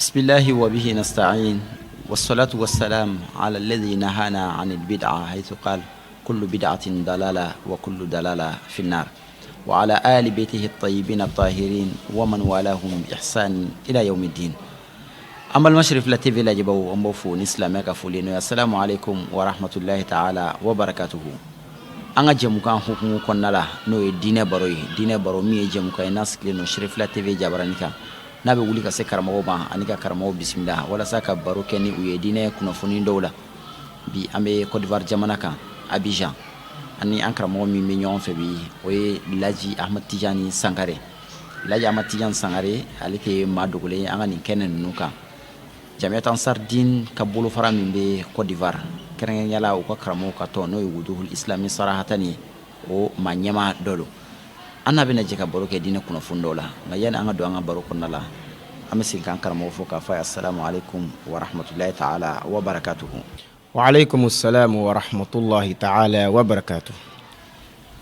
بسم الله وبه نستعين والصلاة والسلام على الذي نهانا عن البدعة حيث قال كل بدعة ضلالة وكل ضلالة في النار وعلى آل بيته الطيبين الطاهرين ومن والاهم بإحسان إلى يوم الدين. An balima Cherifla TV lajɛbaw, an b'aw fo ni silamɛ ka foli n'o ye assalamu alaikum wa rahmatullahi ta'ala wa barakatuhu. An ka jɛmukan hukumu kɔnɔna la, n'o ye diinɛ baro ye, diinɛ baro min ye jɛmukan ye n'a sigilen don Cherifla TV jabarani kan, n'a bɛ wuli ka se karamɔgɔw ma ani ka karamɔgɔw bisimila walasa ka baro kɛ ni u ye diinɛ kunnafoni dɔw la. Bi an bɛ Côte d'Ivoire jamana kan, Abidjan, ani an karamɔgɔ min bɛ ɲɔgɔn fɛ bi, o ye Laji Ahmad Tijani Sankare. Laji Ahmad Tijani Sangare, ale tɛ maa dogolen ye an ka nin kɛnɛ ninnu kan. Jamiat Ansar Din ka bolofara min bɛ Côte d'Ivoire, kɛrɛnkɛrɛnnenya la u ka karamɔgɔw ka tɔn n'o ye Wuduhul Islami Sarahatan ye, o maa ɲɛmaa dɔ don. An n'a bɛna jɛ ka baro kɛ diinɛ kunnafoni dɔw la. Nka yanni an ka don an ka baro kɔnɔna la, an bɛ segin k'an karamɔgɔ fo k'a fɔ a ye assalamu alaikum wa rahmatullahi ta'ala wa barakatuhu. Wa alaikum assalam wa rahmatullahi ta'ala wa barakatuh.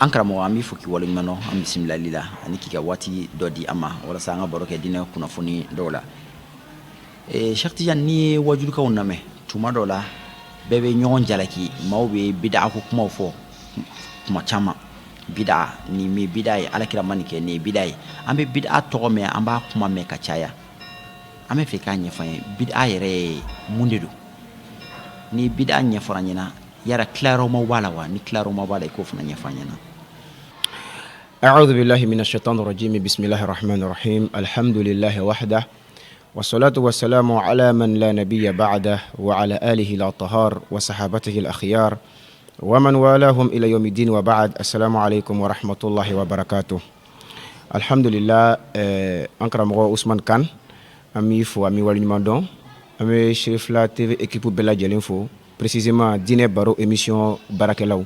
An karamɔgɔ, an b'i fo k'i waleɲuman dɔn an bisimilali la ani k'i ka waati dɔ di an ma walasa an ka baro kɛ diinɛ kunnafoni dɔw la. Cheikh Tidiane, n'i ye wajukaw lamɛn, tuma dɔ la bɛɛ bɛ ɲɔgɔn jalaki, maaw bɛ bida ko kumaw fɔ tuma caman, bida nin min bida ye, alakira ma nin kɛ, nin ye bida ye. An bɛ bida tɔgɔ mɛn, an b'a kuma mɛn ka caya. An bɛ fɛ k'a ɲɛfɔ an ye, bida yɛrɛ ye mun de don? Ni bida ɲɛfɔra an ɲɛna, yala tilayɔrɔmaw b'a la wa? Ni tilayɔrɔmaw b'a la, i k'o fana ɲɛfɔ an ɲɛna. أعوذ بالله من الشيطان الرجيم بسم الله الرحمن الرحيم الحمد لله وحده والصلاة والسلام على من لا نبي بعده وعلى آله الأطهار وصحابته الأخيار ومن والاهم إلى يوم الدين وبعد السلام عليكم ورحمة الله وبركاته. الحمد لله. An karamɔgɔ Usman Kan, an b'i fo, an b'i waleɲuman dɔn. An bɛ Cherifla TV équipe bɛɛ lajɛlen fo, précisément diinɛ baro émission baarakɛlaw,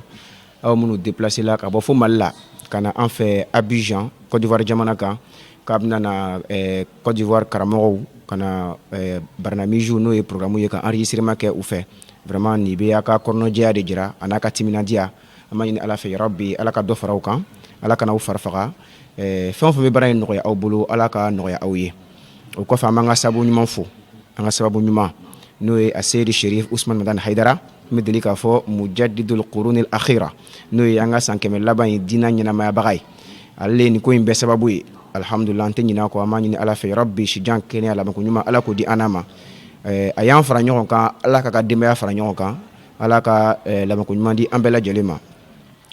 aw minnu déplacé la ka bɔ fo Mali la ka na an fɛ Abidjan, Côte d'Ivoire jamana kan, k'a bɛna na Côte d'Ivoire karamɔgɔw ka na barnamiju, n'o ye programme ye, ka enregistrement kɛ u fɛ. Vraiment, nin bɛ a ka kɔnɔjɛya de jira a n'a ka timinandiya. An b'a ɲini Ala fɛ, yarabi Ala ka dɔ fara aw kan, Ala kana aw fari faga. Fɛn o fɛn bɛ baara in nɔgɔya aw bolo, Ala ka nɔgɔya aw ye. O kɔfɛ, an b'an ka sababu ɲuman fo, an ka sababu ɲuman n'o ye Aseyidi Sherif Usman Madani Hayidara, n bɛ deli k'a fɔ mujadidul qurunil akhira, n'o ye an ka san 100 laban ye, diinɛ ɲɛnamayabaga ye. Ale ye nin ko in bɛɛ sababu ye. Alhamdulillah, an tɛ ɲinɛ a kɔ. An b'a ɲini Ala fɛ, yarabi sijan, kɛnɛya, labanko ɲuman, Ala k'o di an n'a ma. A y'an fara ɲɔgɔn kan, Ala ka denbaya fara ɲɔgɔn kan, Ala ka labanko ɲuman di an bɛɛ lajɛlen ma.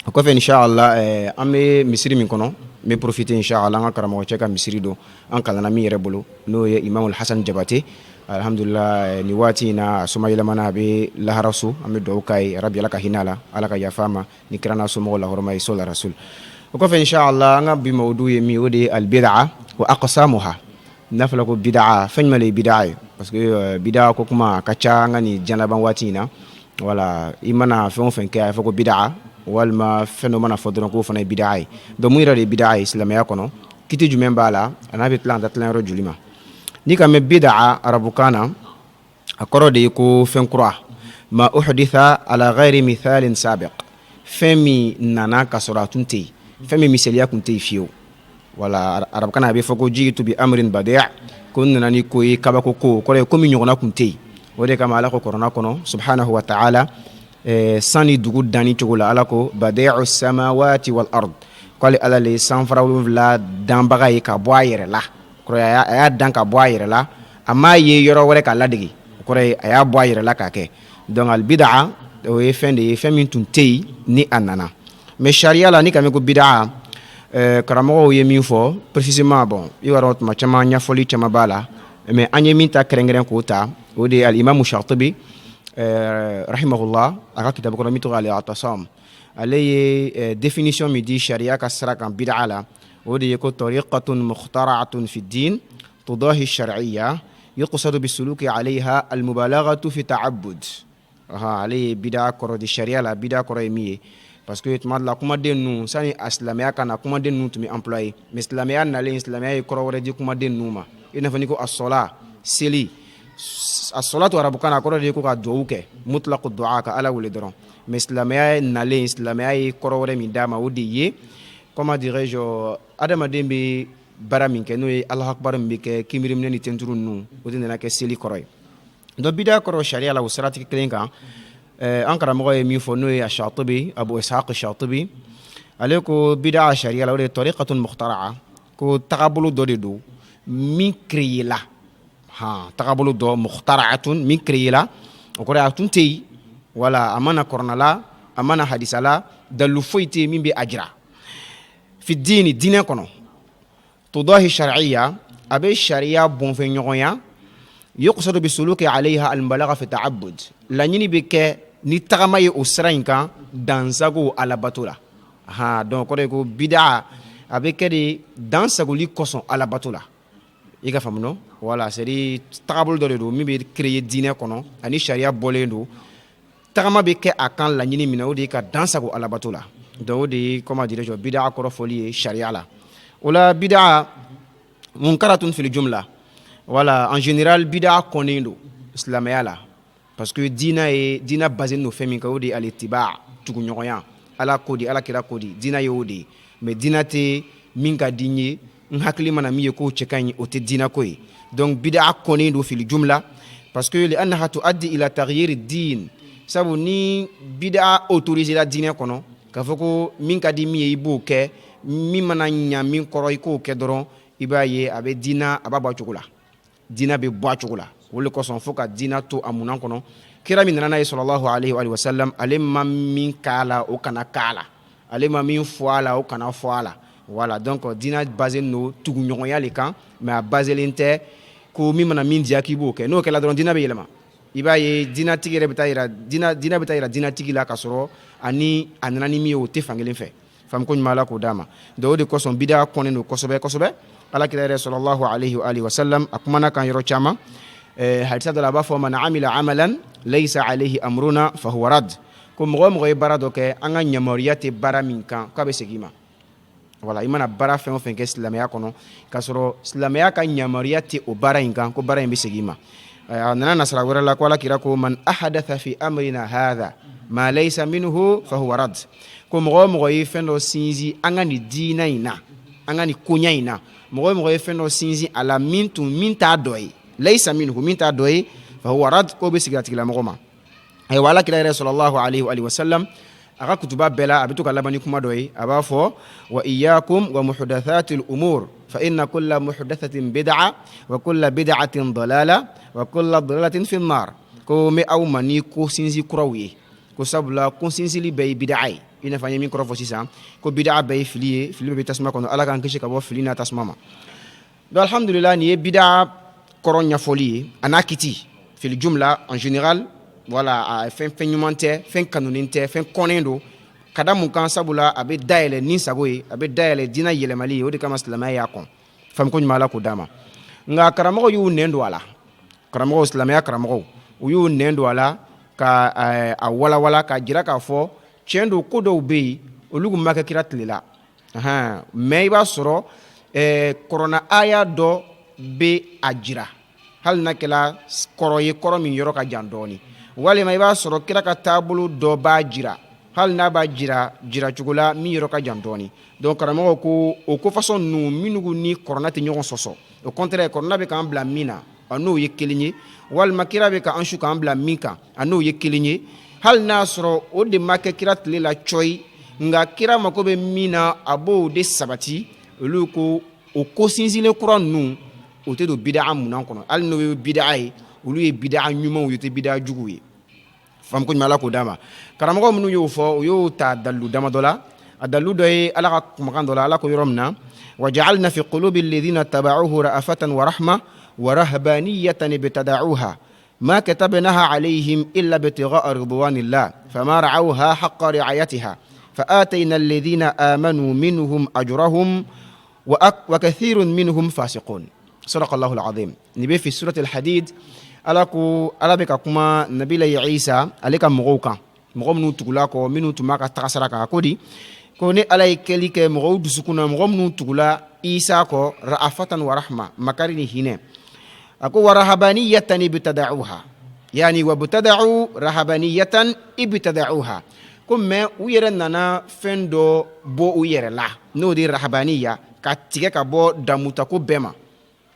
O kɔfɛ, inshallah, an bɛ misiri min kɔnɔ, n bɛ profiter, inshallah, an ka karamɔgɔcɛ ka misiri don, an kalanna min yɛrɛ bolo, n'o ye Imamul Hasan Jabate. Alhamdulillah, nin waati in na a soma yɛlɛmana, a bɛ laharaso. An bɛ dugawu k'a ye, yarabi Ala ka hinɛ a la, Ala ka yafa a ma ni kira n'a somɔgɔw lahɔrɔma ye, sola rasul. O kɔfɛ, inshallah, an ka bi mawudu ye min, o de ye albid'a wa aqsamuha. N'a fɔra ko bid'a, fɛn jumɛn de ye bid'a ye? Parce que bid'a ko kuma a ka ca an ka nin diɲɛ laban waati in na. Wala i mana fɛn o fɛn kɛ, a fɔ ko bid'a, walima fɛn dɔ mana fɔ dɔrɔn k'o fana ye bid'a ye. Donc mun yɛrɛ de ye bid'a ye silamɛya kɔnɔ? Kiti jumɛn b'a la? A n'a bɛ tila ka taa tilayɔrɔ joli ma? N'i ka mɛn bid'a arabukan na, a kɔrɔ de ye ko fɛn kura, ma uhditha ala ghairi mithalin sabiq, fɛn min nana ka sɔrɔ a tun tɛ yen, fɛn min misaliya tun tɛ yen fiyewu. Wala arabukan na a bɛ fɔ ko jitu bi amrin badi', ko n nana ni ko ye, kabako ko, kɔrɔ ye ko min ɲɔgɔnna tun tɛ yen. O de kama Ala ko kuranɛ kɔnɔ, subhanahu wa ta'ala, san ni dugu danni cogo la, Ala ko badi'u samawati wal ard, k'ale Ala le ye sanfara wolonwula danbaga ye ka bɔ a yɛrɛ la. Kɔrɔ a y'a dan ka bɔ a yɛrɛ la, a m'a ye yɔrɔ wɛrɛ k'a ladege, o kɔrɔ ye a y'a bɔ a yɛrɛ la k'a kɛ. Donc albid'a, o ye fɛn de ye, fɛn min tun tɛ yen ni a nana. Mais sariya la, ni ka mɛn ko bid'a, karamɔgɔw ye min fɔ précisément, bon, i b'a dɔn tuma caman ɲɛfɔli caman b'a la, mais an ye min ta kɛrɛnkɛrɛn k'o ta, o de ye alimamu Shatibi rahimahullah, a ka kitabu kɔnɔ min tɔgɔ al-I'tisam, ale ye définition min di sariya ka sira kan bid'a la, o de ye ko tariqatun mukhtara'atun fi din tudahi shar'iyya yuqsadu bisuluki alayha almubalaghatu fi ta'abbud. Ale ye bid'a kɔrɔ di sariya la. Bid'a kɔrɔ ye min ye, parce que tuma dɔ la kumaden ninnu, sani a silamɛya ka na, kumaden ninnu tun bɛ employé, mais silamɛya nalen, silamɛya ye kɔrɔ wɛrɛ di kumaden ninnu ma. I n'a fɔ n'i ko as-sala, seli, as-salatu arabukan na, a kɔrɔ de ye ko ka duwawu kɛ, mutlaqu du'a, ka Ala wele dɔrɔn. Mais silamɛya nalen, silamɛya ye kɔrɔ wɛrɛ min d'a ma, o de ye, comment dirais-je, adamaden bɛ baara min kɛ, n'o ye Alahu akibaru min bɛ kɛ, kinbiriminɛ ni tenturu ninnu, o de nana kɛ seli kɔrɔ ye. Donc bida kɔrɔ sariya la, o siratigɛ kelen kan, an karamɔgɔ ye min fɔ, n'o ye Shatibi, Abu Ishaq Shatibi, ale ko bida sariya la, o de ye tariqatun mukhtara'a, ko tagabolo dɔ de don min créé la, han, tagabolo dɔ mukhtara'atun min créé la, o kɔrɔ a tun tɛ yen, wala a ma na kuranɛ la, a ma na hadisa la, dalilu foyi tɛ yen min bɛ a jira. Fi diini, diinɛ kɔnɔ, tudahi shar'iyya, a bɛ sariya bɔnfɛ ɲɔgɔnya, yuqsadu bi suluki alayha al-mubalagha fi ta'abbud, laɲini bɛ kɛ ni tagama ye o sira in kan dansago alabato la. Ha, donc kɔrɔ ye ko bida a bɛ kɛ de dansagoli kosɔn alabato la. I ka faamu nɔ? Voilà, c'est à dire tagabolo dɔ de don min bɛ créer diinɛ kɔnɔ ani sariya bɔlen don, tagama bɛ kɛ a kan laɲini min na, o de ye ka dansago alabato la. Donc o de ye, comment dirais-je, bida kɔrɔ fɔli ye sariya la. O la bida munkaratun fil jumla, voilà, en général bida kɔnnen don silamɛya la, parce que diinɛ ye diinɛ basé don fɛn min kan, o de ye al-ittiba, tuguɲɔgɔnya, Ala ko di, Ala kira ko di, diinɛ ye o de ye. Mais diinɛ tɛ min ka di n ye, n hakili mana min ye k'o cɛ ka ɲi, o tɛ diinɛ ko ye. Donc bida kɔnnen don fil jumla parce que li annaha tuaddi ila taghyir din, sabu ni bida autorisé la diinɛ kɔnɔ, k'a fɔ ko min ka di min ye i b'o kɛ, min mana ɲa min kɔrɔ i k'o kɛ dɔrɔn, i b'a ye a bɛ diinɛ, a b'a bɔ a cogo la, diinɛ bɛ bɔ a cogo la. O de kosɔn fo ka diinɛ to a munan kɔnɔ. Kira min nana n'a ye sallallahu alaihi wa sallam, ale ma min k'a la, o kana k'a la, ale ma min fɔ a la, o kana fɔ a la. Voilà, donc diinɛ basé don tuguɲɔgɔnya le kan, mais a basélen tɛ ko min mana min diya k'i b'o kɛ. N'o kɛla dɔrɔn, diinɛ bɛ yɛlɛma. I b'a ye diinɛtigi yɛrɛ bɛ taa yira diinɛ, diinɛ bɛ taa yira diinɛtigi la, k'a sɔrɔ ani a nana ni min ye, o tɛ fankelen fɛ. Faamu ko ɲuman, Ala k'o d'a ma. Donc o de kosɔn bida kɔnnen don kosɛbɛ kosɛbɛ. Ala kira yɛrɛ sallallahu alaihi wa alihi wa sallam, a kumana kan yɔrɔ caman. Hadisa dɔ la, a b'a fɔ man amila amalan laysa alayhi amruna fahuwa rad, ko mɔgɔ o mɔgɔ ye baara dɔ kɛ, an ka yamaruya tɛ baara min kan, k'a bɛ segin i ma. Voilà, i mana baara fɛn o fɛn kɛ silamɛya kɔnɔ, k'a sɔrɔ silamɛya ka yamaruya tɛ o baara in kan, ko baara in bɛ segin i ma. A nana nasara wɛrɛ la ko Ala kira ko man ahadatha fi amrina hadha ma laysa minhu fahuwa rad, ko mɔgɔ o mɔgɔ ye fɛn dɔ sinsin an ka nin diinɛ in na, an ka nin koɲa in na, mɔgɔ o mɔgɔ ye fɛn dɔ sinsin a la min tun min t'a dɔ ye, laysa minhu, min t'a dɔ ye, fahuwa rad, k'o bɛ segin a tigilamɔgɔ ma. Ayiwa, Ala kira yɛrɛ sallallahu alaihi wa sallam, a ka kutuba bɛɛ la, a bɛ to ka laban ni kuma dɔ ye, a b'a fɔ wa iyyakum wa muhdathatil umur fa inna kulla muhdathatin bid'a wa kulla bid'atin dalala wa kulla dalalatin fi nar, ko n bɛ aw ma ni ko sinsin kuraw ye, ko sabula ko sinsili bɛɛ ye bid'a ye, i n'a fɔ an ye min kɔrɔ fɔ sisan, ko bid'a bɛɛ ye fili ye, fili bɛɛ bɛ tasuma kɔnɔ. Ala k'an kisi ka bɔ fili n'a tasuma ma. Donc alhamdulillah, nin ye bid'a kɔrɔ ɲɛfɔli ye a n'a kiti fil jumla, en général. Voilà, fɛn fɛn ɲuman tɛ, fɛn kanunen tɛ, fɛn kɔnnen don ka da mun kan? Sabula a bɛ dayɛlɛ ni sago ye, a bɛ dayɛlɛ diinɛ yɛlɛmali ye. O de kama silamɛya y'a kɔn. Faamu ko ɲuman, Ala k'o d'a ma. Nka karamɔgɔw y'u nɛn don a la, karamɔgɔw, silamɛya karamɔgɔw, u y'u nɛn don a la ka a walawala k'a jira k'a fɔ tiɲɛ don, ko dɔw bɛ yen, olu kun ma kɛ kira tile la, mais i b'a sɔrɔ kuranɛ aya dɔ bɛ a jira, hali n'a kɛra kɔrɔ ye, kɔrɔ min yɔrɔ ka jan dɔɔnin, walima i b'a sɔrɔ kira ka taabolo dɔ b'a jira, hali n'a b'a jira jiracogo la min yɔrɔ ka jan dɔɔnin. Donc karamɔgɔ ko o ko façon ninnu minnu ni kuranɛ tɛ ɲɔgɔn sɔsɔ, au contraire, kuranɛ bɛ k'an bila min na, a n'o ye kelen ye, walima kira bɛ k'an su k'an bila min kan, a n'o ye kelen ye, hali n'a sɔrɔ o de ma kɛ kira tile la cɔyi, nka kira mako bɛ min na, a b'o de sabati. Olu ko o ko sinsinlen kura ninnu, o tɛ don bida munan kɔnɔ, hali n'o ye bida ye, olu ye bida ɲumanw ye, o tɛ bida juguw ye. Faamu ko ɲuman, Ala k'o d'a ma. Karamɔgɔ minnu y'o fɔ, u y'o ta dalilu damadɔ la. A dalilu dɔ ye Ala ka kumakan dɔ la, Ala ko yɔrɔ min na wa ja'alna fi qulubi alladhina taba'uhu ra'afatan wa rahma wa rahbaniyatan ibtada'uha ma katabnaha alayhim illa ibtigha'a ridwanillah fama ra'awha haqqa ri'ayatiha فآتينا الذين آمنوا منهم أجرهم وكثير منهم فاسقون صدق الله العظيم. Nin bɛ fi سورة الحديد. Ala ko, Ala bɛ ka kuma nabila Isa ale ka mɔgɔw kan, mɔgɔ minnu tugula kɔ, minnu tun b'a ka tagasira kan. A ko di? Ko ni Ala ye kɛli kɛ mɔgɔw dusukun na, mɔgɔ minnu tugula Isa kɔ, ra'afatan wa rahma, makari ni hinɛ. A ko wa rahabaniyatan ibtada'uha, yani wabtada'u rahabaniyatan ibtada'uha, ko mais u yɛrɛ nana fɛn dɔ bɔ u yɛrɛ la, n'o de ye rahabaniya. Ka tigɛ ka bɔ damutako bɛɛ ma,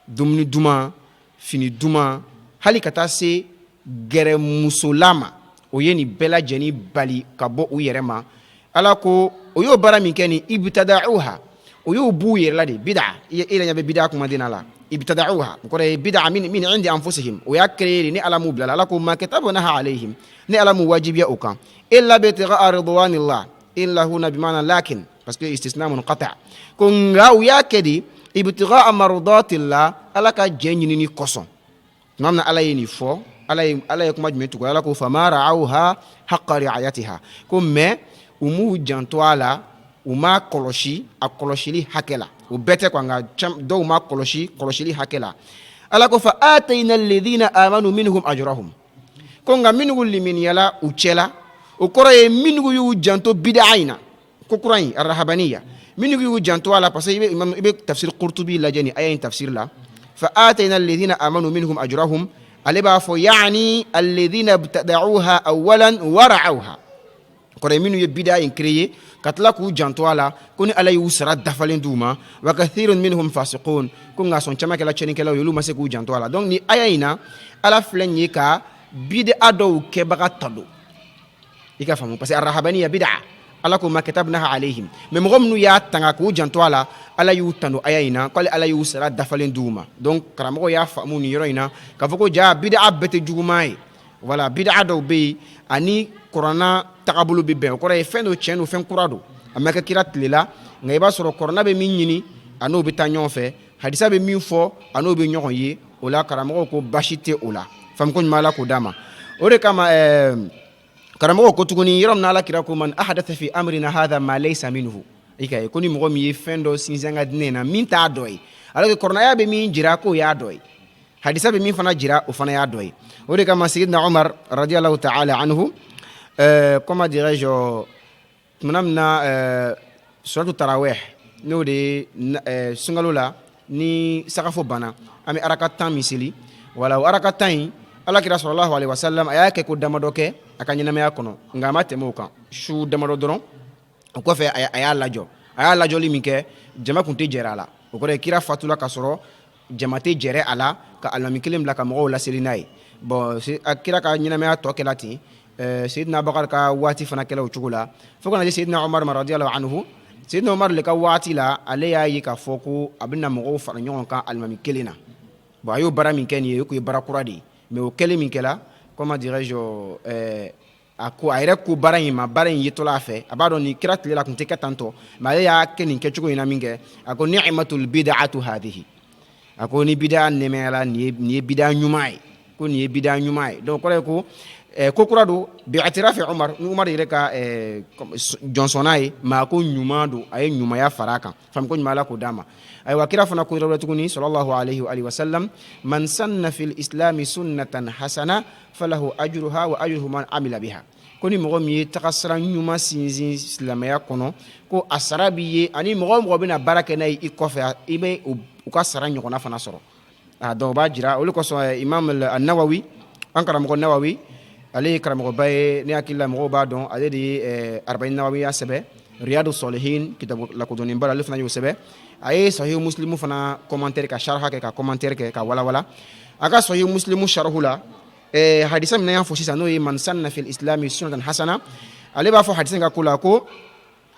dumuni duman, fini duman, hali ka taa se gɛrɛmusola ma, o ye nin bɛɛ lajɛlen bali ka bɔ u yɛrɛ ma. Ala ko o y'o baara min kɛ ni ibtada'uha, o y'o b'u yɛrɛ la de. Bida, i yɛrɛ ɲɛ bɛ bida kumaden na la. Ibtada'uha, o kɔrɔ ye bida min indi anfusihim, o y'a créé de ni Ala m'u bila la. Ala ko ma katabnaha alayhim, ni Ala m'u wajibiya o kan, illa ibtigha'a ridwanillah. Illa huna bimana lakin, parce que istisna munqata. Ko nka u y'a kɛ de ibtigha'a mardatillah, Ala ka jɛ ɲinini kosɔn. Tuma min na Ala ye nin fɔ, Ala ye kuma jumɛn tugu? Ala ko fama ra'awha haqqa ri'ayatiha. Ko mais u m'u janto a la, u m'a kɔlɔsi a kɔlɔsili hakɛ la. O bɛɛ tɛ quoi, nka dɔw m'a kɔlɔsi kɔlɔsili hakɛ la. Ala ko fa atayna alladhina amanu minhum ajrahum. Ko nka minnu liminiyala u cɛla, o kɔrɔ ye minnu y'u janto bid'a in na, ko kura in, arrahabaniya, minnu y'u janto a la. Parce que i bɛ tafsir Qurtubi lajɛ ni aya in tafsir la, fa atayna alladhina amanu minhum ajrahum, ale b'a fɔ yaani alladhina ibtada'uha awwalan wa ra'awha, kɔrɔ ye minnu ye bid'a in créé ka tila k'u janto a la, ko ni Ala y'u sara dafalen d'u ma. Wa kathirun minhum fasiqun, ko nka sɔn caman kɛla tiɲɛnikɛlaw ye, olu ma se k'u janto a la. Donc ni aya in na, Ala filɛ nin ye ka bid'a dɔw kɛbaga ta don, i ka faamu, parce que arrahabaniya bid'a, Ala ko ma katabnaha alayhim, mais mɔgɔ minnu y'a tanga k'u janto a la, Ala y'u tando aya in na k'ale Ala y'u sara dafalen d'u ma. Donc karamɔgɔ y'a faamu nin yɔrɔ in na k'a fɔ ko ja bid'a bɛɛ tɛ juguman ye. Voilà, bid'a dɔw bɛ yen ani kuranna tagabolo bɛ bɛn, o kɔrɔ ye fɛn dɔ tiɲɛ don, fɛn kura don, a ma kɛ kira tile la, nka i b'a sɔrɔ kuranna bɛ min ɲini, a n'o bɛ taa ɲɔgɔn fɛ, hadisa bɛ min fɔ, a n'o bɛ ɲɔgɔn ye. O la karamɔgɔw ko basi tɛ o la. Faamuko ɲuman, Ala k'o d'a ma. O de kama karamɔgɔw ko tuguni, yɔrɔ min na Ala kira ko man ahadatha fi amrina hadha ma laysa minhu, i ka ye ko ni mɔgɔ min ye fɛn dɔ sinsin an ka diinɛ na min t'a dɔ ye, alors que kuranaya bɛ min jira k'o y'a dɔ ye, hadisa bɛ min fana jira, o fana y'a dɔ ye. O de kama Seydina Umar radiyallahu ta'ala anhu, comment dirais-je, tumana min na suratu tarawih, n'o de ye sunkalo la ni sagafo banna, an bɛ araka 10 min seli. Wala o araka 10 in, Ala kira sallallahu alaihi wasallam a y'a kɛ ko damadɔ kɛ a ka ɲɛnamaya kɔnɔ, nka a ma tɛmɛ o kan, su damadɔ dɔrɔn. O kɔfɛ a y'a lajɔ. A y'a lajɔli min kɛ, jama kun tɛ jɛrɛ a la. O kɔrɔ ye kira fatula ka sɔrɔ jama tɛ jɛrɛ a la ka alimami kelen bila ka mɔgɔw laseli n'a ye. Bon, a kira ka ɲɛnamaya tɔ kɛla ten. Seydina Abubakar ka waati fana kɛla o cogo la, fo kana se Seydina Umar ma radiyallahu anhu. Seydina Umar le ka waati la, ale y'a ye k'a fɔ ko a bɛna mɔgɔw fara ɲɔgɔn kan alimami kelen na. Bon, a y'o baara min kɛ nin ye, o kun ye baara kura de ye. Mais o kɛlen min kɛla, comment dirais-je, a ko a yɛrɛ ko baara in ma, baara in yetɔla a fɛ, a b'a dɔn nin kira tile la kun tɛ kɛ tan tɔ, mais ale y'a kɛ nin kɛcogo in na min kɛ, a ko ni'matul bid'atu hadhihi. A ko ni bida nɛmɛyala, nin ye bida ɲuman ye, ko nin ye bida ɲuman ye. Donc kɔrɔ ye ko ko kura don, bi'tirafi Umar, ni Umar yɛrɛ ka jɔnsɔnna ye, mais a ko ɲuman don, a ye ɲumanya fara a kan. Faamu ko ɲuman, Ala k'o d'a ma. Ayiwa, kira fana ko yɔrɔ tuguni sallallahu alayhi wa alihi wa sallam, man sanna fil islami sunnatan hasana falahu ajruha wa ajruhu man amila biha. Ko ni mɔgɔ min ye tagasira ɲuman sinsin silamɛya kɔnɔ, ko a sara b'i ye, ani mɔgɔ o mɔgɔ bɛna baara kɛ n'a ye i kɔfɛ, i bɛ u ka sara ɲɔgɔnna fana sɔrɔ. A donc o b'a jira, olu kosɔn Imam Nawawi, an karamɔgɔ Nawawi, ale ye karamɔgɔba ye, ne hakili la mɔgɔw b'a dɔn, ale de ye Arba'in Nawawiya sɛbɛn, Riyadu Salihin kitabu lakodɔnnenba la, ale fana y'o sɛbɛn. A ye Sahih Muslimu fana commentaire ka sharha kɛ, ka commentaire kɛ ka walawala. A ka Sahih Muslimu sharhu la, hadisa min y'a fɔ sisan, n'o ye man sanna fil islami sunnatan hasana, ale b'a fɔ hadisa in ka ko la ko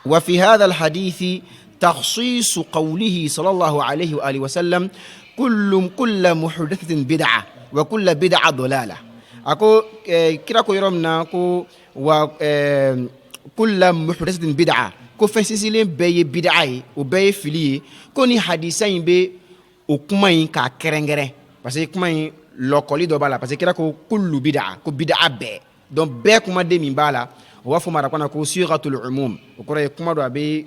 wa fi hadha al hadithi takhsisu qawlihi sallallahu alayhi wa alihi wa sallam kulla muhdathatin bid'a wa kulla bid'a dalala. A ko kira ko yɔrɔ min na ko wa kulla muhdathatin bid'a, ko fɛn sinsinlen bɛɛ ye bid'a ye, o bɛɛ ye fili ye, ko ni hadisa in bɛ o kuma in k'a kɛrɛnkɛrɛn, parce que kuma in lɔkɔli dɔ b'a la, parce que kira ko kullu bid'a, ko bid'a bɛɛ. Donc bɛɛ kumaden min b'a la, o b'a fɔ ma arabukan na ko sighatul umum, o kɔrɔ ye kuma dɔ a bɛ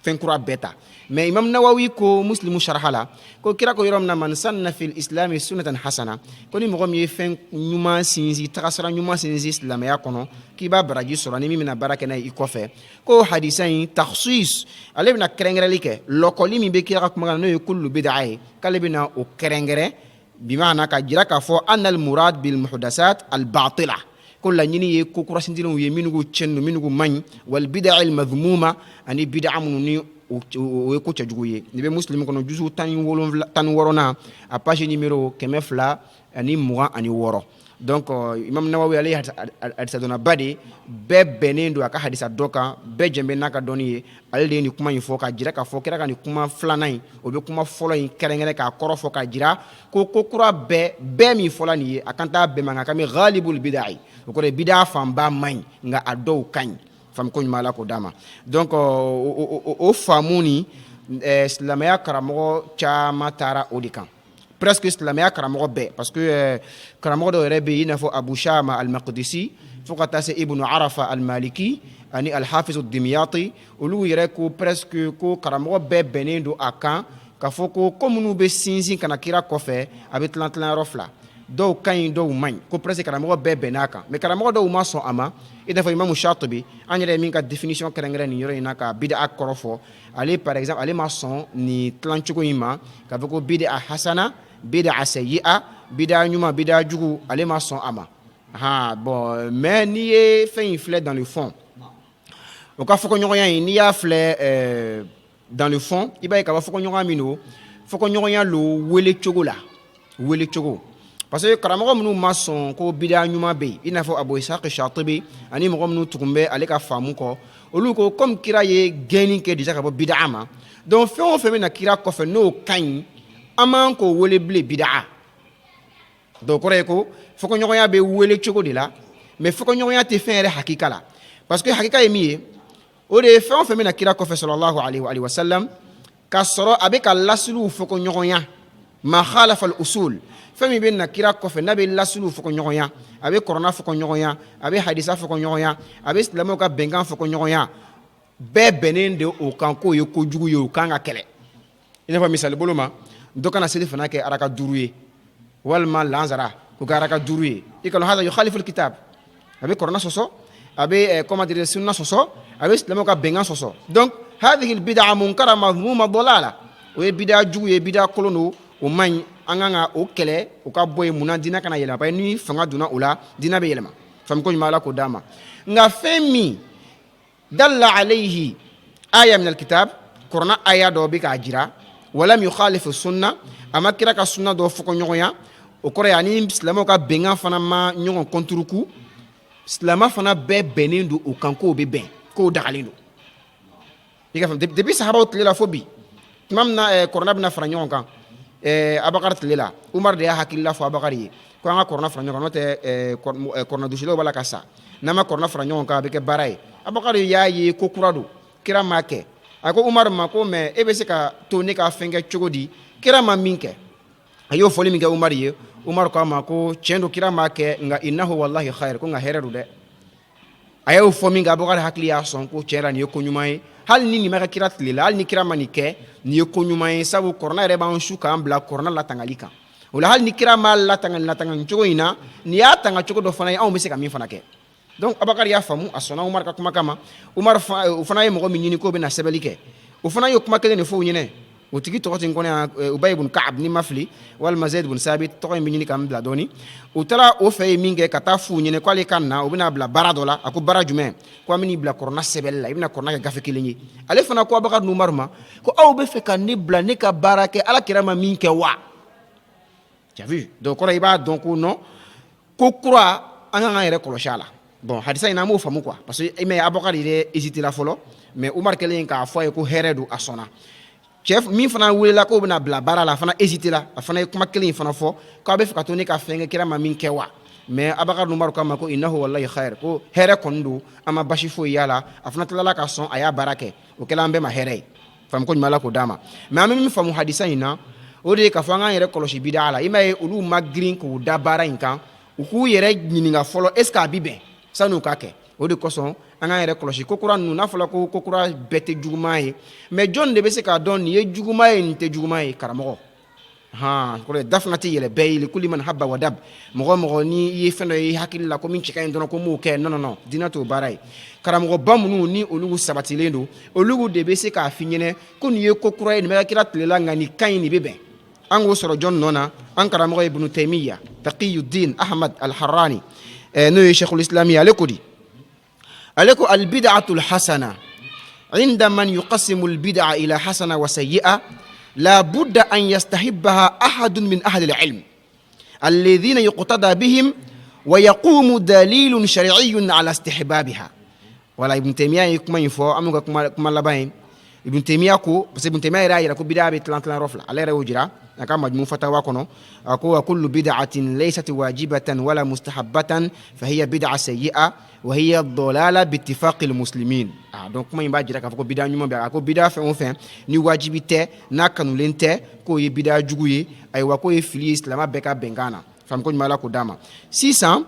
fɛn kura bɛɛ ta. Mais Imam Nawawi ko Muslimu sharha la ko kira ko yɔrɔ min na man sanna fil islami sunnatan hasana, ko ni mɔgɔ min ye fɛn ɲuman sinsin, tagasira ɲuman sinsin silamɛya kɔnɔ, k'i b'a baraji sɔrɔ ni min bɛna baara kɛ n'a ye i kɔfɛ, ko hadisa in takhsis, ale bɛna kɛrɛnkɛrɛnli kɛ, lɔkɔli min bɛ kira ka kumakan na, n'o ye kullu bid'a ye, k'ale bɛna o kɛrɛnkɛrɛn, bimana ka jira k'a fɔ anna al murad bil muhdasat al batila, ko laɲini ye ko kura sinsinlenw ye minnu tiɲɛ don, minnu man ɲi, wal bid'a al madhmuma, ani bid'a minnu ni o ye ko cɛjugu ye. Nin bɛ Muslim kɔnɔ, juzu 17, 16nan, a page numéro 226. Donc Imam Nawawi, ale ye hadisadɔnnaba de ye, bɛɛ bɛnnen don a ka hadisa dɔ kan, bɛɛ jɛn bɛ n'a ka dɔnni ye. Ale de ye nin kuma in fɔ k'a jira k'a fɔ kira ka nin kuma filanan in, o bɛ kuma fɔlɔ in kɛrɛnkɛrɛn k'a kɔrɔ fɔ, k'a jira ko ko kura bɛɛ bɛɛ min fɔla nin ye, a kan t'a bɛɛ ma, nka a kan bɛ ghalibul bidai, o kɔrɔ ye bidaa fanba man ɲi, nka a dɔw ka ɲi. Faamu ko ɲuman, Ala k'o d'a ma. Donc o faamu ni silamɛya karamɔgɔ caman taara o de kan, presque silamɛya karamɔgɔ bɛɛ, parce que karamɔgɔ dɔw yɛrɛ bɛ yen, i n'a fɔ Abu Shama al-Maqdisi, fo ka taa se Ibnu Arafa al-Maliki ani al-Hafiz ad-Dimyati, olu yɛrɛ ko presque ko karamɔgɔ bɛɛ bɛnnen don a kan k'a fɔ ko ko minnu bɛ sinsin ka na kira kɔfɛ, a bɛ tilan tilan yɔrɔ fila, dɔw ka ɲi, dɔw man ɲi, ko presque karamɔgɔ bɛɛ bɛnn'a kan. Mais karamɔgɔ dɔw ma sɔn a ma, i n'a fɔ Imamu Shatibi, an yɛrɛ ye min ka définition kɛrɛnkɛrɛn nin yɔrɔ in na ka bid'a kɔrɔ fɔ. Ale par exemple, ale ma sɔn nin tilancogo in ma, k'a fɔ ko bid'a hasana, bid'a sayyi'a, bid'a ɲuman, bid'a jugu, ale ma sɔn a ma. Han, bon, mais n'i ye fɛn in filɛ dans le fond, o ka fɔkɔɲɔgɔnya in, n'i y'a filɛ dans le fond, i b'a ye k'a fɔ fɔkɔɲɔgɔnya min don, fɔkɔɲɔgɔnya lo wele cogo la, wele cogo, parce que karamɔgɔ minnu ma sɔn ko bida ɲuman bɛ yen, i n'a fɔ Abu Ishaq Shatibi ani mɔgɔ minnu tugun bɛ ale ka faamu kɔ, olu ko comme kira ye gɛnni kɛ déjà ka bɔ bida ma, donc fɛn o fɛn bɛ na kira kɔfɛ n'o ka ɲi, an man k'o wele bilen bida. Donc kɔrɔ ye ko fɔkɔɲɔgɔnya bɛ wele cogo de la, mais fɔkɔɲɔgɔnya tɛ fɛn yɛrɛ hakika la, parce que hakika ye min ye, o de ye fɛn o fɛn bɛ na kira kɔfɛ sallallahu alaihi wa sallam, k'a sɔrɔ a bɛ ka lasiliw fɔkɔɲɔgɔnya, ma khalafa al usul, fɛn min bɛ na kira kɔfɛ n'a bɛ lasiliw fɔkɔɲɔgɔnya, a bɛ kɔrɔna fɔkɔɲɔgɔnya, a bɛ hadisa fɔkɔɲɔgɔnya, a bɛ silamɛw ka bɛnkan fɔkɔɲɔgɔnya, bɛɛ bɛnnen de o kan k'o ye kojugu ye, o kan ka kɛlɛ. I n'a fɔ misali bolo ma, dɔ kana seli fana kɛ araka 5 ye, walima lansara k'o kɛ araka 5 ye. I kana hada yukhalifu alkitab, a bɛ kɔrɔna sɔsɔ, a bɛ comment dire, sunna sɔsɔ, a bɛ silamɛw ka bɛnkan sɔsɔ. Donc hadhihi albid'a munkara madhmuma dalala, o ye bid'a jugu ye, bid'a kolon don, o man ɲi, an kan ka o kɛlɛ, o ka bɔ yen. Munna? Diinɛ kana yɛlɛma, parce que ni fanga donna o la, diinɛ bɛ yɛlɛma. Faamu ko ɲuman, Ala k'o d'a ma. Nka fɛn min dalla alayhi aya min alkitab, kɔrɔna aya dɔ bɛ k'a jira, walam yukhalifu sunna, a ma kira ka sunna dɔ fɔ ɲɔgɔnya, o kɔrɔ ye ani silamɛw ka bɛnkan fana ma ɲɔgɔn kɔnturuku, silamɛ fana bɛɛ bɛnnen don o kan k'o bɛ bɛn, k'o dagalen don. I ka faamu, depuis sahabaw tile la fo bi, tuma min na kɔrɔna bɛna fara ɲɔgɔn kan, Abakari tile la, Umar de y'a hakilila fɔ Abakari ye ko an ka kɔrɔna fara ɲɔgɔn kan, n'o tɛ kɔrɔnadusilaw b'a la ka sa, n'an ma kɔrɔna fara ɲɔgɔn kan, a bɛ kɛ baara ye. Abakari y'a ye ko kura don, kira m'a kɛ. A ko Umar ma ko mais e bɛ se ka to ne ka fɛn kɛ cogo di, kira ma min kɛ? A y'o fɔli min kɛ Umar ye, Umar ko a ma ko tiɲɛ don, kira m'a kɛ, nka innahu wallahi khair, ko nka hɛrɛ don dɛ. A y'o fɔ min kɛ, Abubakar hakili y'a sɔn ko tiɲɛ la nin ye ko ɲuman ye, hali ni nin ma kɛ kira tile la, hali ni kira ma nin kɛ, nin ye ko ɲuman ye, sabu kɔrɔna yɛrɛ b'an su k'an bila kɔrɔna latangali kan. O la, hali ni kira m'a latanga latanga nin cogo in na, nin y'a tanga cogo dɔ fana ye, anw bɛ se ka min fana kɛ. Donc Abubakar y'a faamu, a sɔnna Umar ka kuma kama. Umar o fana ye mɔgɔ min ɲini k'o bɛna sɛbɛnni kɛ, o fana ye kuma kelen de fɔ u ɲɛnɛ. O tigi tɔgɔ tɛ n kɔnɔ yan, Ubay ibn Ka'ab ni ma fili, walima Zaid ibn Sabit, tɔgɔ in bɛ ɲini ka n bila dɔɔni. U taara o fɛ yen min kɛ ka taa f'u ɲɛnɛ k'ale ka na, u bɛna bila baara dɔ la. A ko baara jumɛn? Ko an bɛn'i bila kɔrɔna sɛbɛnni la, i bɛna kɔrɔna kɛ gafe kelen ye. Ale fana ko Abubakar n'Umar ma ko aw bɛ fɛ ka ne bila ne ka baara kɛ ala kira ma min kɛ wa? Tu as vu? Donc kɔrɔ i b'a dɔn ko non, ko kura, an kan k'an yɛrɛ kɔlɔsi a la. Bon, hadisa in, an b'o faamu quoi, parce que mais Abubakar yɛrɛ hésité la fɔlɔ, mais Umar kɛlen k'a fɔ a ye ko hɛrɛ don, a sɔnna. Cɛ min fana welela k'o bɛna bila baara la, a fana hésité la, a fana ye kuma kelen in fana fɔ k'a bɛ fɛ ka to ne ka fɛn kɛ kira ma min kɛ wa? Mais Abubakar n'Umar k'a ma ko innahu wallahi khair, ko hɛrɛ kɔni don, an ma basi foyi y'a la. A fana tilala ka sɔn, a y'a baara kɛ, o kɛla an bɛɛ ma hɛrɛ ye. Faamu ko ɲuman, Ala k'o d'a ma. Mais an bɛ min faamu hadisa in na, o de ye k'a fɔ an k'an yɛrɛ kɔlɔsi bidaa la. I m'a ye, olu ma girin k'u da baara in kan, u k'u yɛrɛ ɲininka fɔlɔ est ce que a bi bɛn san'u k'a kɛ. O de kosɔn an k'an yɛrɛ kɔlɔsi ko kura ninnu. N'a fɔra ko ko kura bɛɛ tɛ juguman ye, mais jɔn de bɛ se k'a dɔn nin ye juguman ye, nin tɛ juguman ye? Karamɔgɔ han kɔrɔ da fana tɛ yɛlɛ bɛɛ ye, likulli man habba wa dab. Mɔgɔ mɔgɔ ni i ye fɛn dɔ ye i hakili la ko min cɛ ka ɲi dɔrɔn, ko m'o kɛ, non, non, non, diinɛ t'o baara ye. Karamɔgɔba minnu ni olu sabatilen don, olu de bɛ se k'a f'i ɲɛnɛ ko nin ye ko kura ye, nin bɛ kɛ kira tile la, nka nin ka ɲi, nin bɛ bɛn. An k'o sɔrɔ jɔn nɔ na? An karamɔgɔ Ibnu Taymiya Taqiyuddin Ahmad al-Harrani, n'o ye Sheikhul Islam ye, ale ko di? Ale ko albid'atul hasana عند من يقسم البدع إلى حسنة وسيئة لا بد أن يستحبها أحد من أهل العلم الذين يقتدى بهم ويقوم دليل شرعي على استحبابها. Wala Ibn Taymiya ye kuma in fɔ, an b'u ka kuma laban ye. Ibn Taymiya ko, parce que Ibn Taymiya yɛrɛ y'a jira ko bid'a bɛ tilan tilan yɔrɔ fila, ale yɛrɛ y'o jira a ka Majmu Fatawa kɔnɔ. A ko wa kullu bid'atin laysat wajibatan wala mustahabbatan fa hiya bid'a sayyi'a wa hiya dalala bi ittifaqil muslimin. Ah, donc kuma in b'a jira k'a fɔ ko bid'a ɲuman bɛ. A ko bid'a fɛn o fɛn ni wajibi tɛ, n'a kanulen tɛ, k'o ye bid'a jugu ye. Ayiwa, k'o ye fili ye silamɛ bɛɛ ka bɛnkan na. Faamu ko ɲuman, Ala k'o d'a ma. Sisan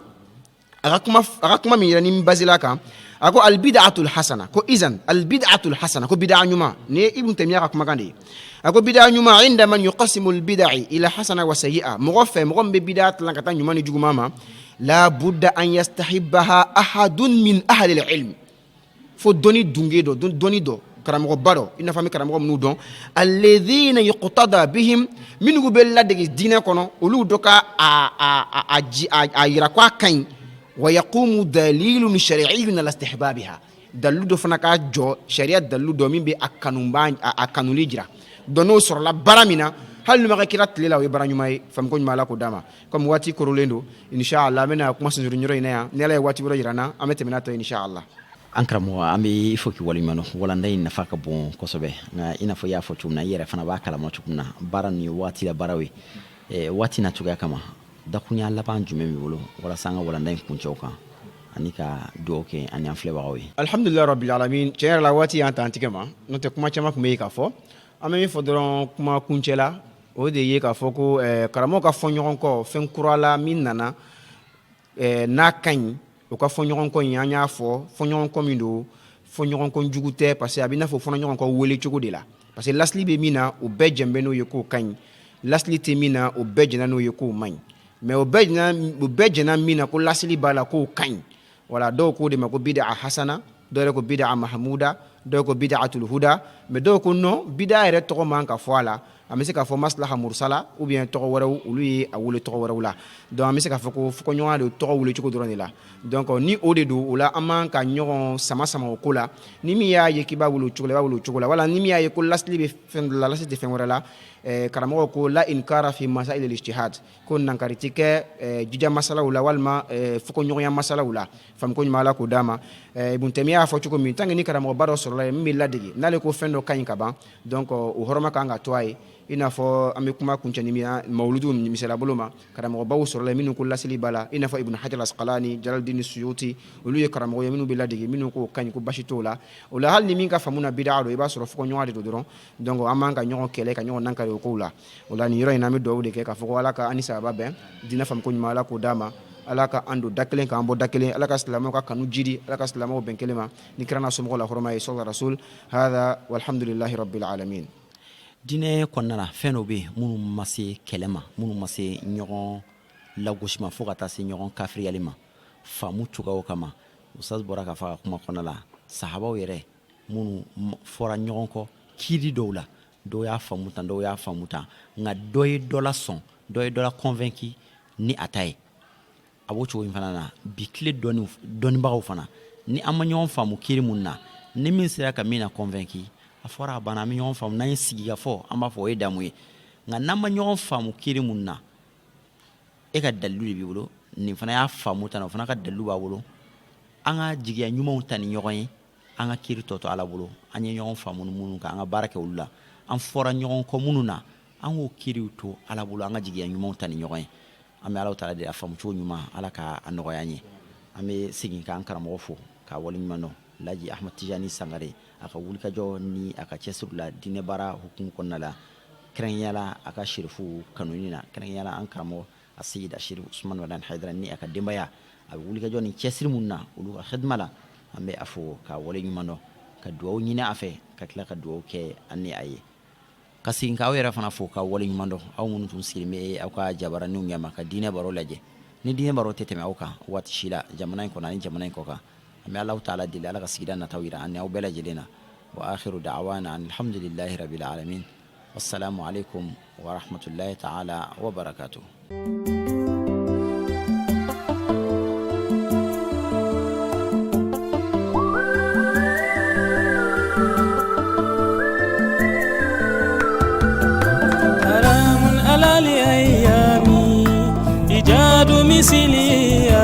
a ka kuma min yɛrɛ ni n basila kan, a ko albid'atul hasana, ko izan albid'atul hasana, ko bid'a ɲuman, ni ye Ibn Taymiya ka kumakan de ye. A ko bid'a ɲuman, inda man yuqasimu albid'i ila hasana wa sayyi'a, mɔgɔ fɛ, mɔgɔ min bɛ bid'a tilan ka taa ɲuman ni juguman ma, la budda an yastahibbaha ahadun min ahli alilm, fo dɔnni dunge dɔ, dɔnni dɔ, karamɔgɔba dɔ, i n'a fɔ an bɛ karamɔgɔ minnu dɔn, alladhina yuqtada bihim, minnu bɛ ladege diinɛ kɔnɔ, olu dɔ ka a yira ko a ka ɲi, wa yaqumu dalilun shar'iyyun ala istihbabiha, dalilu dɔ fana ka jɔ, sariya dalilu dɔ min bɛ a kanuba, a kanuli jira. Donc n'o sɔrɔla baara min na, hali n'o ma kɛ kira tile la, o ye baara ɲuman ye. Faamu ko ɲuman, Ala k'o d'a ma. Comme waati korolen don, inshallah an bɛna kuma sunsurun yɔrɔ in na yan. Ni Ala ye waati wɛrɛ jira n na, an bɛ tɛmɛ n'a tɔ ye, inshallah. An karamɔgɔ, an bɛ fo k'i waleɲuman dɔn. Walanda in nafa ka bon kosɛbɛ, nka i n'a fɔ i y'a fɔ cogo min na, i yɛrɛ fana b'a kalama cogo min na, baara nin ye waati la baaraw ye. Waati na cogoya kama, dakunya laban jumɛn b'i bolo walasa an ka walanda in kuncɛw kan ani ka dugawu kɛ ani an filɛbagaw ye? Alhamdulilayi rabbil alamin. Tiɲɛ yɛrɛ la, waati y'an ta an tigɛ ma, n'o tɛ kuma caman tun bɛ yen k'a fɔ. An bɛ min fɔ dɔrɔn kuma kuncɛ la, o de ye k'a fɔ ko karamɔgɔ ka fɔ ɲɔgɔn kɔ fɛn kura la min nana n'a ka ɲi, o ka fɔ ɲɔgɔn kɔ in, an y'a fɔ, fɔ ɲɔgɔn kɔ min don, fɔ ɲɔgɔn kɔ jugu tɛ, parce que a bɛ n'a fɔ fɔ ɲɔgɔn kɔ wele cogo de la, parce que lasili bɛ min na, o bɛɛ jɛn bɛ n'o ye k'o ka ɲi, lasili tɛ min na, o bɛɛ jɛnna n'o ye k'o man ɲi. Mais o bɛɛ jɛnna min na ko lasili b'a la, k'o ka ɲi. Wala dɔw k'o de ma ko bid'a hasana, dɔw yɛrɛ ko bid'a mahmuda, dɔw ko bid'atul huda, mais dɔw ko non, bid'a yɛrɛ tɔgɔ man ka fɔ a la, an bɛ se k'a fɔ maslaha mursala ou bien tɔgɔ wɛrɛw, olu ye a wele tɔgɔ wɛrɛw la. Donc an bɛ se k'a fɔ ko fɔkɔɲɔgɔnya de tɔgɔ wele cogo dɔrɔn de la. Donc ni o de don, o la an man ka ɲɔgɔn sama sama o ko la. Ni min y'a ye k'i b'a wele o cogo la, i b'a wele o cogo la. Wala ni min y'a ye ko lasili bɛ fɛn dɔ la, lasili tɛ fɛn wɛrɛ la, karamɔgɔ ko la inkara fi masail al-ijtihad, ko nankari tɛ kɛ jija masalaw la walima fɔkɔɲɔgɔnya masalaw la. Faamu ko ɲuman, Ala k'o d'a ma. Ibn Taymiya y'a fɔ cogo min, tant que ni karamɔgɔba dɔ sɔrɔla yen min bɛ ladege, n'ale ko fɛn dɔ ka ɲi ka ban, donc o hɔrɔma kan ka to a ye. I n'a fɔ an bɛ kuma kuncɛ ni min mawuludu misaliya bolo ma, karamɔgɔbaw sɔrɔla yen minnu ko lasili b'a la, i n'a fɔ Ibn Hajar al-Asqalani, Jalaluddin Suyuti, olu ye karamɔgɔ ye minnu bɛ ladege, minnu ko ka ɲi, ko basi t'o la. O la hali ni min ka faamu na bid'a don, i b'a sɔrɔ fɔkɔɲɔgɔnya de don dɔrɔn. Donc an man ka ɲɔgɔn kɛlɛ, ka ɲɔgɔn nankari o kow la. O la nin yɔrɔ in na, an bɛ dugawu de kɛ k'a fɔ ko Ala ka an ni sababa bɛn diinɛ faamu ko ɲuman, Ala k'o d'a ma. Ala ka an don da kelen, k'an bɔ da kelen. Ala ka silamɛw ka kanu jidi, Ala ka silamɛw bɛn kelen ma ni kira n'a somɔgɔw la hɔrɔma ye, sɔla rasul hada, walhamdulillahi rabbil alamin. Diinɛ kɔnɔna na, fɛn dɔ bɛ yen minnu ma se kɛlɛ ma, minnu ma se ɲɔgɔn lagosi ma, fo ka taa se ɲɔgɔn kafiriyali ma, faamu cogoyaw kama. Ustaz bɔra k'a fɔ a ka kuma kɔnɔna la, sahabaw yɛrɛ minnu fɔra ɲɔgɔn kɔ kiiri dɔw la, dɔw y'a faamu tan, dɔw y'a faamu tan, nka dɔ ye dɔ la sɔn, dɔ ye dɔ la convaincu ni a ta ye. A b'o cogo in fana na bi tile dɔnnibagaw fana, ni an ma ɲɔgɔn faamu kiiri mun na, ni min sera ka min na convaincu, a fɔra a banna, an bɛ ɲɔgɔn faamu. N'an ye sigi ka fɔ, an b'a fɔ o ye damu ye. Nka n'an ma ɲɔgɔn faamu kiiri mun na, e ka dalilu de b'i bolo, nin fana y'a faamu tan, o fana ka dalilu b'a bolo, an ka jigiya ɲumanw ta ni ɲɔgɔn ye, an ka kiiri tɔ to Ala bolo. An ye ɲɔgɔn faamu minnu kan, an ka baara kɛ olu la. An fɔra ɲɔgɔn kɔ minnu na, an k'o kiiriw to Ala bolo, an ka jigiya ɲumanw ta ni ɲɔgɔn ye. An bɛ Ala taala de a faamu cogo ɲuman, Ala ka a nɔgɔya an ye. An bɛ segin k'an karamɔgɔ fo k'a waleɲuman dɔn, Laji Ahmad Tijani Sangare, a ka wulikajɔ ni a ka cɛsiri la diinɛ baara hukumu kɔnɔna la, kɛrɛnkɛrɛnnenya la a ka sirifu kanuni na, kɛrɛnkɛrɛnnenya la an karamɔgɔ a Seyid Ashirif Usman Madani Hayidara ni a ka denbaya, a bɛ wulikajɔ ni cɛsiri mun na olu ka xidima la. An bɛ a fo k'a waleɲuman dɔn, ka dugawu ɲini a fɛ, ka tila ka dugawu kɛ an ni a ye, ka segin k'aw yɛrɛ fana fo ka waleɲuman dɔn, aw minnu tun sigilen bɛ aw ka jabaraninw ɲɛma ka diinɛ baro lajɛ. Ni diinɛ baro tɛ tɛmɛ aw kan waati si la, jamana in kɔnɔ ani jamana in kɔ kan. An bɛ Alahu taala deli, Ala ka sigida nataw yira an ni aw bɛɛ lajɛlen na. Wa akhiru da'wana alhamdulillahi rabbil alamin, wassalamu alaikum wa rahmatullahi ta'ala wa barakatuh. لأيامي إيجاد مثلي.